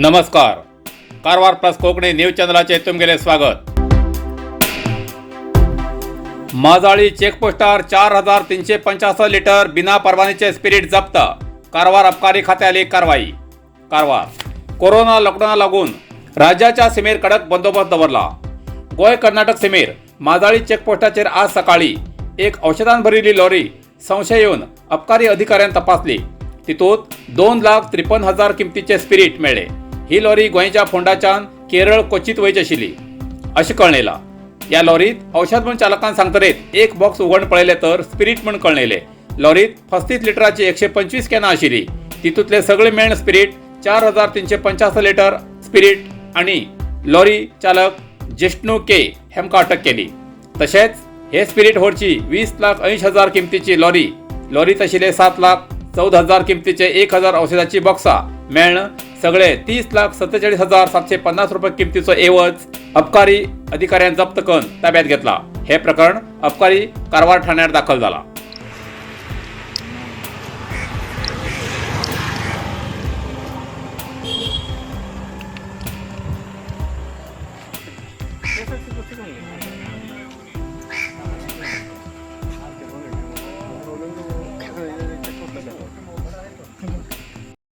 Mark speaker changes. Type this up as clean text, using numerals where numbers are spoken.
Speaker 1: नमस्कार, Karwar plus Konkani news चॅनलाचे तुमगेले स्वागत. Majali चेकपोस्टार 4385 litre बिना परवानीचे स्पिरिट जप्त. कारवार अबकारी खात्याली कारवाई. कारवार कोरोना लॉकडाऊना लागून राज्याच्या सीमेर कडक बंदोबस्त दवरला. गोंय कर्नाटक सीमेर माजाळी चेकपोस्टाचेर आज सकाळी एक औषधान भरिल्ली लॉरी संशय येवन अबकारी अधिकाऱ्यान तपासली. तितूंत 2,53,000 किमतीचे स्पिरिट मेळ्ळे. ही लॉरी गोंयच्या फोंडाच्यान केरळ कोचीत वयची आशिल्ली अशें कळून येयलां. ह्या लॉरीत औषध म्हूण चालकान सांगतरेत एक बॉक्स उगड पळयलें तर स्पिरिट म्हूण कळून येयलें. लॉरीत 35 लिटराची 125 कॅनां आशिल्ली. तितूंतले सगळे मेळण स्पिरिट 4385 लिटर स्पिरिट आणि लॉरी चालक जिष्णू के हेमकां अटक केली. तशेंच हे स्पिरिट व्हरची 20,80,000 किमतीची लॉरी, लॉरीत आशिल्ले 7,14,000 किमतीचे 1000 औषधाची बॉक्सां मेळ्ळ सगळे 30,47,750 रुपये किमतीचो एवज अबकारी अधिकाऱ्यान जप्त करून ताब्यात घेतला. हे प्रकरण अबकारी कारवार ठाण्यार दाखल जाला.